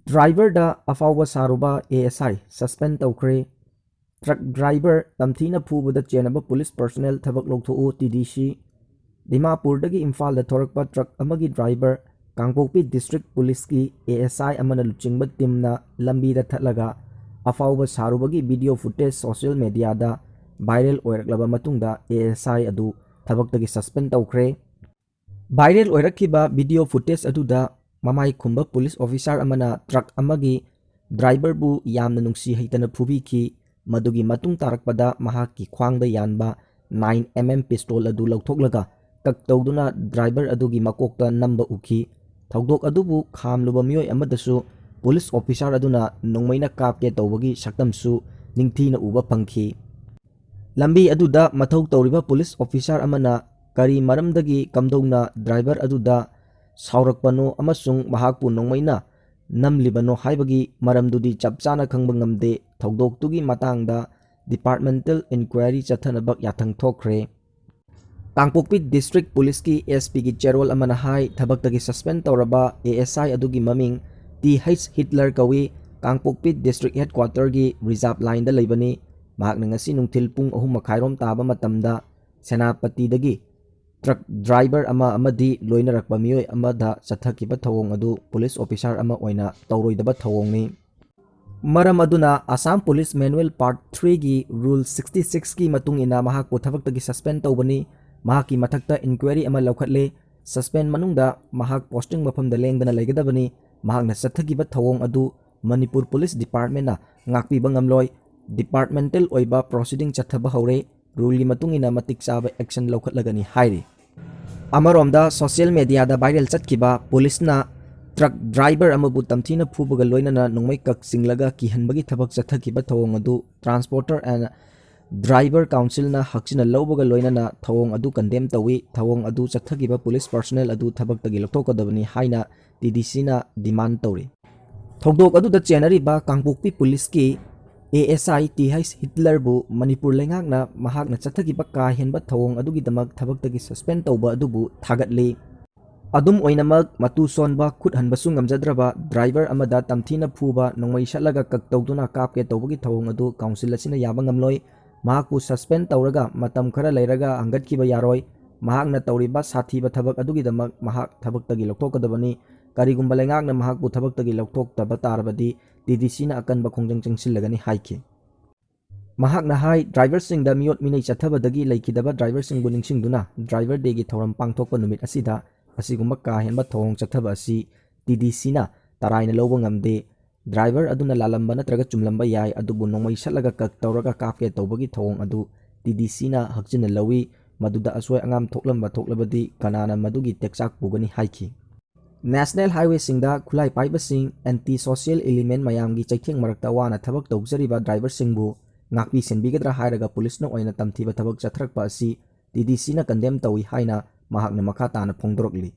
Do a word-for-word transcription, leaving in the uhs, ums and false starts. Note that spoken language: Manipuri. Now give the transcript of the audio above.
ꯗ꯭ꯔꯥꯏꯚꯔꯗ ꯑꯐꯥꯎꯕ ꯁꯥꯔꯨꯕ A S I suspend ꯇꯧꯈ꯭ꯔꯦ꯫ ꯇ꯭ꯔꯛ ꯗ꯭ꯔꯥꯏꯚꯔ ꯇꯝꯊꯤꯅ ꯐꯨꯕꯗ ꯆꯦꯟꯅꯕ ꯄꯨꯂꯤꯁ ꯄꯔꯁꯣꯅꯦꯜ ꯊꯕꯛ ꯂꯧꯊꯣꯛꯎ, T D C꯫ ꯗꯤꯃꯥꯄꯨꯔꯗꯒꯤ ꯏꯝꯐꯥꯜꯗ ꯊꯧꯔꯛꯄ ꯇ꯭ꯔꯛ ꯑꯃꯒꯤ ꯗ꯭ꯔꯥꯏꯚꯔ ꯀꯥꯡꯄꯣꯛꯄꯤ ꯗꯤꯁꯇ꯭ꯔꯤꯛ ꯄꯨꯂꯤꯁꯀꯤ A S I ꯑꯃꯅ ꯂꯨꯆꯤꯡꯕ ꯇꯤꯝꯅ ꯂꯝꯕꯤꯗ ꯊꯠꯂꯒ ꯑꯐꯥꯎꯕ ꯁꯥꯔꯨꯕꯒꯤ ꯚꯤꯗꯤꯑꯣ ꯐꯨꯇꯦꯖ ꯁꯣꯁꯤꯌꯦꯜ ꯃꯦꯗꯤꯌꯥꯗ ꯚꯥꯏꯔꯦꯜ ꯑꯣꯏꯔꯛꯂꯕ ꯃꯇꯨꯡꯗ A S I ꯑꯗꯨ ꯊꯕꯛꯇꯒꯤ ꯁꯁꯄꯦꯟ ꯇꯧꯈ꯭ꯔꯦ꯫ ꯚꯥꯏꯔꯦꯜ ꯑꯣꯏꯔꯛꯈꯤꯕ ꯚꯤꯗꯤꯑꯣ ꯐꯨꯇꯦꯖ ꯑꯗꯨꯗ ꯃꯃꯥꯏ ꯈꯨꯝꯕ ꯄꯨꯂꯤꯁ ꯑꯣꯐꯤꯁꯥꯔ ꯑꯃꯅ ꯇ꯭ꯔꯛ ꯑꯃꯒꯤ ꯗ꯭ꯔꯥꯏꯚꯔꯕꯨ ꯌꯥꯝꯅ ꯅꯨꯡꯁꯤ ꯍꯩꯇꯅ ꯐꯨꯕꯤꯈꯤ꯫ ꯃꯗꯨꯒꯤ ꯃꯇꯨꯡ ꯇꯥꯔꯛꯄꯗ ꯃꯍꯥꯛꯀꯤ ꯈ꯭ꯋꯥꯡꯗ ꯌꯥꯟꯕ nine M M ꯄꯤꯁꯇꯣꯜ ꯑꯗꯨ ꯂꯧꯊꯣꯛꯂꯒ ꯀꯛ ꯇꯧꯗꯨꯅ ꯗ꯭ꯔꯥꯏꯚꯔ ꯑꯗꯨꯒꯤ ꯃꯀꯣꯛꯇ ꯅꯝꯕ ꯎꯈꯤ꯫ ꯊꯧꯗꯣꯛ ꯑꯗꯨꯕꯨ ꯈꯥꯝꯂꯨꯕ ꯃꯤꯑꯣꯏ ꯑꯃꯗꯁꯨ ꯄꯨꯂꯤꯁ ꯑꯣꯐꯤꯁꯥꯔ ꯑꯗꯨꯅ ꯅꯣꯡꯃꯩꯅ ꯀꯥꯞꯀꯦ ꯇꯧꯕꯒꯤ ꯁꯛꯇꯝꯁꯨ ꯅꯤꯡꯊꯤꯅ ꯎꯕ ꯐꯪꯈꯤ꯫ ꯂꯝꯕꯤ ꯑꯗꯨꯗ ꯃꯊꯧ ꯇꯧꯔꯤꯕ ꯄꯨꯂꯤꯁ ꯑꯣꯐꯤꯁꯥꯔ ꯑꯃꯅ ꯀꯔꯤ ꯃꯔꯝꯗꯒꯤ ꯀꯝꯗꯧꯅ ꯗ꯭ꯔꯥꯏꯚꯔ ꯑꯗꯨꯗ ꯁꯥꯎꯔꯛꯄꯅꯣ ꯑꯃꯁꯨꯡ ꯃꯍꯥꯛꯄꯨ ꯅꯣꯡꯃꯩꯅ ꯅꯝꯂꯤꯕꯅꯣ ꯍꯥꯏꯕꯒꯤ ꯃꯔꯝꯗꯨꯗꯤ ꯆꯞ ꯆꯥꯅ ꯈꯪꯕ ꯉꯝꯗꯦ꯫ ꯊꯧꯗꯣꯛꯇꯨꯒꯤ ꯃꯇꯥꯡꯗ ꯗꯤꯄꯥꯔꯠꯃꯦꯟꯇꯦꯜ ꯏꯟꯀ꯭ꯋꯥꯏꯔꯤ ꯆꯠꯊꯅꯕ ꯌꯥꯊꯪ ꯊꯣꯛꯈ꯭ꯔꯦ꯫ ꯀꯥꯡꯄꯣꯛꯄꯤ ꯗꯤꯁꯇ꯭ꯔꯤꯛ ꯄꯨꯂꯤꯁꯀꯤ S P ꯒꯤ ꯆꯦꯔꯣꯜ ꯑꯃꯅ ꯍꯥꯏ, ꯊꯕꯛꯇꯒꯤ ꯁꯁꯄꯦꯟ ꯇꯧꯔꯕ A S I ꯑꯗꯨꯒꯤ ꯃꯃꯤꯡ T H Hitler ꯀꯧꯏ꯫ ꯀꯥꯡꯄꯣꯛꯄꯤ ꯗꯤꯁꯇ꯭ꯔꯤꯛ ꯍꯦꯗꯀ꯭ꯋꯥꯇꯔꯒꯤ ꯔꯤꯖꯥꯔꯚ ꯂꯥꯏꯟꯗ ꯂꯩꯕꯅꯤ꯫ ꯃꯍꯥꯛꯅ ꯉꯁꯤ ꯅꯨꯡꯊꯤꯜ ꯄꯨꯡ ꯑꯍꯨꯝ ꯃꯈꯥꯏꯔꯣꯝ ꯇꯥꯕ ꯃꯇꯝꯗ ꯁꯦꯅꯥꯄꯇꯤꯗꯒꯤ ꯇ꯭ꯔꯛ ꯗ꯭ꯔꯥꯏꯚꯔ ꯑꯃ ꯑꯃꯗꯤ ꯂꯣꯏꯅꯔꯛꯄ ꯃꯤꯑꯣꯏ ꯑꯃꯗ ꯆꯠꯊꯈꯤꯕ ꯊꯧꯑꯣꯡ ꯑꯗꯨ ꯄꯨꯂꯤꯁ ꯑꯣꯐꯤꯁꯥꯔ ꯑꯃ ꯑꯣꯏꯅ ꯇꯧꯔꯣꯏꯗꯕ ꯊꯧꯑꯣꯡꯅꯤ꯫ ꯃꯔꯝ ꯑꯗꯨꯅ Assam police manual part three ꯒꯤ ꯔꯨꯜ sixty six ꯀꯤ ꯃꯇꯨꯡ ꯏꯟꯅ ꯃꯍꯥꯛꯄꯨ ꯊꯕꯛꯇꯒꯤ ꯁꯁꯄꯦꯟ ꯇꯧꯕꯅꯤ꯫ ꯃꯍꯥꯛꯀꯤ ꯃꯊꯛꯇ ꯏꯟꯀ꯭ꯋꯥꯏꯔꯤ ꯑꯃ ꯂꯧꯈꯠꯂꯦ꯫ ꯁꯁꯄꯦꯟ ꯃꯅꯨꯡꯗ ꯃꯍꯥꯛ ꯄꯣꯁꯇꯤꯡ ꯃꯐꯝꯗ ꯂꯦꯡꯗꯅ ꯂꯩꯒꯗꯕꯅꯤ꯫ ꯃꯍꯥꯛꯅ ꯆꯠꯊꯈꯤꯕ ꯊꯧꯑꯣꯡ ꯑꯗꯨ ꯃꯅꯤꯄꯨꯔ ꯄꯨꯂꯤꯁ ꯗꯤꯄꯥꯔꯠꯃꯦꯟꯅ ꯉꯥꯛꯄꯤꯕ ꯉꯝꯂꯣꯏ꯫ ꯗꯤꯄꯥꯔꯠꯃꯦꯟꯇꯦꯜ ꯑꯣꯏꯕ ꯄ꯭ꯔꯣꯁꯤꯗꯤꯡ ꯆꯠꯊꯕ ꯍꯧꯔꯦ꯫ ꯔꯨꯜꯒꯤ ꯃꯇꯨꯡ ꯏꯟꯅ ꯃꯇꯤꯛ ꯆꯥꯕ ꯑꯦꯛꯁꯟ ꯂꯧꯈꯠꯂꯒꯅꯤ ꯍꯥꯏꯔꯤ꯫ ꯑꯃꯔꯣꯝꯗ ꯁꯣꯁꯤꯌꯦꯜ ꯃꯦꯗꯤꯌꯥꯗ ꯚꯥꯏꯔꯦꯜ ꯆꯠꯈꯤꯕ ꯄꯨꯂꯤꯁꯅ ꯇ꯭ꯔꯛ ꯗ꯭ꯔꯥꯏꯚꯔ ꯑꯃꯕꯨ ꯇꯝꯊꯤꯅ ꯐꯨꯕꯒ ꯂꯣꯏꯅꯅ ꯅꯣꯡꯃꯩ ꯀꯛ ꯆꯤꯡꯂꯒ ꯀꯤꯍꯟꯕꯒꯤ ꯊꯕꯛ ꯆꯠꯊꯈꯤꯕ ꯊꯧꯑꯣꯡ ꯑꯗꯨ Transporter and Driver Council ꯅ ꯍꯛꯆꯤꯟꯅ ꯂꯧꯕꯒ ꯂꯣꯏꯅꯅ ꯊꯧꯑꯣꯡ ꯑꯗꯨ ꯀꯟꯗꯦꯝ ꯇꯧꯏ꯫ ꯊꯧꯑꯣꯡ ꯑꯗꯨ ꯆꯠꯊꯈꯤꯕ ꯄꯨꯂꯤꯁ ꯄꯔꯁꯣꯅꯦꯜ ꯑꯗꯨ ꯊꯕꯛꯇꯒꯤ ꯂꯧꯊꯣꯛꯀꯗꯕꯅꯤ ꯍꯥꯏꯅ T D C ꯅ ꯗꯤꯃꯥꯟ ꯇꯧꯔꯤ꯫ ꯊꯧꯗꯣꯛ ꯑꯗꯨꯗ ꯆꯦꯟꯅꯔꯤꯕ ꯀꯥꯡꯄꯣꯛꯄꯤ ꯄꯨꯂꯤꯁꯀꯤ A S I T H Hitler ꯕꯨ ꯃꯅꯤꯄꯨꯔ ꯂꯩꯉꯥꯛꯅ ꯃꯍꯥꯛꯅ ꯆꯠꯊꯈꯤꯕ ꯀꯥ ꯍꯦꯟꯕ ꯊꯧꯑꯣꯡ ꯑꯗꯨꯒꯤꯗꯃꯛ ꯊꯕꯛꯇꯒꯤ ꯁꯁꯄꯦꯟ ꯇꯧꯕ ꯑꯗꯨꯕꯨ ꯊꯥꯒꯠꯂꯤ꯫ ꯑꯗꯨꯝ ꯑꯣꯏꯅꯃꯛ, ꯃꯇꯨ ꯁꯣꯟꯕ, ꯈꯨꯠ ꯍꯟꯕꯁꯨ ꯉꯝꯖꯗ꯭ꯔꯕ ꯗ꯭ꯔꯥꯏꯚꯔ ꯑꯃꯗ ꯇꯝꯊꯤꯅ ꯐꯨꯕ, ꯅꯣꯡꯃꯩ ꯁꯠꯂꯒ ꯀꯛ ꯇꯧꯗꯨꯅ ꯀꯥꯞꯀꯦ ꯇꯧꯕꯒꯤ ꯊꯧꯑꯣꯡ ꯑꯗꯨ ꯀꯥꯎꯟꯁꯤꯜ ꯑꯁꯤꯅ ꯌꯥꯕ ꯉꯝꯂꯣꯏ꯫ ꯃꯍꯥꯛꯄꯨ ꯁꯁꯄꯦꯟ ꯇꯧꯔꯒ ꯃꯇꯝ ꯈꯔ ꯂꯩꯔꯒ ꯍꯪꯒꯠꯈꯤꯕ ꯌꯥꯔꯣꯏ꯫ ꯃꯍꯥꯛꯅ ꯇꯧꯔꯤꯕ ꯁꯥꯊꯤꯕ ꯊꯕꯛ ꯑꯗꯨꯒꯤꯗꯃꯛ ꯃꯍꯥꯛ ꯊꯕꯛꯇꯒꯤ ꯂꯧꯊꯣꯛꯀꯗꯕꯅꯤ꯫ ꯀꯔꯤꯒꯨꯝꯕ ꯂꯩꯉꯥꯛꯅ ꯃꯍꯥꯛꯄꯨ ꯊꯕꯛꯇꯒꯤ ꯂꯧꯊꯣꯛꯇꯕ ꯇꯥꯔꯕꯗꯤ, ꯇꯤ ꯗꯤ ꯁꯤꯅ ꯑꯀꯟꯕ ꯈꯣꯡꯖꯪ ꯆꯪꯁꯤꯜꯂꯒꯅꯤ ꯍꯥꯏꯈꯤ꯫ ꯃꯍꯥꯛꯅ ꯍꯥꯏ, ꯗ꯭ꯔꯥꯏꯚꯔꯁꯤꯡꯗ ꯃꯤꯑꯣꯠ ꯃꯤꯅꯩ ꯆꯠꯊꯕꯗꯒꯤ ꯂꯩꯈꯤꯗꯕ ꯗ꯭ꯔꯥꯏꯚꯔꯁꯤꯡꯕꯨ ꯅꯤꯡꯁꯤꯡꯗꯨꯅ ꯗ꯭ꯔꯥꯏꯚꯔ ꯗꯦꯒꯤ ꯊꯧꯔꯝ ꯄꯥꯡꯊꯣꯛꯄ ꯅꯨꯃꯤꯠ ꯑꯁꯤꯗ ꯑꯁꯤꯒꯨꯝꯕ ꯀꯥ ꯍꯦꯟꯕ ꯊꯧꯑꯣꯡ ꯆꯠꯊꯕ ꯑꯁꯤ ꯇꯤ ꯗꯤ ꯁꯤꯅ ꯇꯔꯥꯏꯅ ꯂꯧꯕ ꯉꯝꯗꯦ꯫ ꯗ꯭ꯔꯥꯏꯚꯔ ꯑꯗꯨꯅ ꯂꯥꯜꯂꯝꯕ ꯅꯠꯇ꯭ꯔꯒ ꯆꯨꯝꯂꯝꯕ ꯌꯥꯏ, ꯑꯗꯨꯕꯨ ꯅꯣꯡꯃꯩ ꯁꯠꯂꯒ ꯀꯛ ꯇꯧꯔꯒ ꯀꯥꯞꯀꯦ ꯇꯧꯕꯒꯤ ꯊꯧꯑꯣꯡ ꯑꯗꯨ ꯇꯤ ꯗꯤ ꯁꯤꯅ ꯍꯛꯆꯤꯟꯅ ꯂꯧꯏ꯫ ꯃꯗꯨꯗ ꯑꯁꯣꯏ ꯑꯉꯥꯝ ꯊꯣꯛꯂꯝꯕ ꯊꯣꯛꯂꯕꯗꯤ ꯀꯅꯥꯅ ꯃꯗꯨꯒꯤ ꯇꯦꯛꯆꯥꯛ ꯄꯨꯒꯅꯤ ꯍꯥꯏꯈꯤ꯫ ꯅꯦꯁꯅꯦꯜ ꯍꯥꯏꯋꯦꯁꯤꯡꯗ ꯈꯨꯠꯂꯥꯏ ꯄꯥꯏꯕꯁꯤꯡ, ꯑꯦꯟꯇꯤ ꯁꯣꯁꯤꯌꯦꯜ ꯏꯂꯤꯃꯦꯟ ꯃꯌꯥꯝꯒꯤ ꯆꯩꯊꯦꯡ ꯃꯔꯛꯇ ꯋꯥꯅ ꯊꯕꯛ ꯇꯧꯖꯔꯤꯕ ꯗ꯭ꯔꯥꯏꯚꯔꯁꯤꯡꯕꯨ ꯉꯥꯛꯄꯤ ꯁꯦꯟꯕꯤꯒꯗ꯭ꯔꯥ ꯍꯥꯏꯔꯒ ꯄꯨꯂꯤꯁꯅ ꯑꯣꯏꯅ ꯇꯝꯊꯤꯕ ꯊꯕꯛ ꯆꯠꯊꯔꯛꯄ ꯑꯁꯤ ꯇꯤ ꯗꯤ ꯁꯤꯅ ꯀꯟꯗꯦꯝ ꯇꯧꯏ ꯍꯥꯏꯅ ꯃꯍꯥꯛꯅ ꯃꯈꯥ ꯇꯥꯅ ꯐꯣꯡꯗꯣꯔꯛꯂꯤ꯫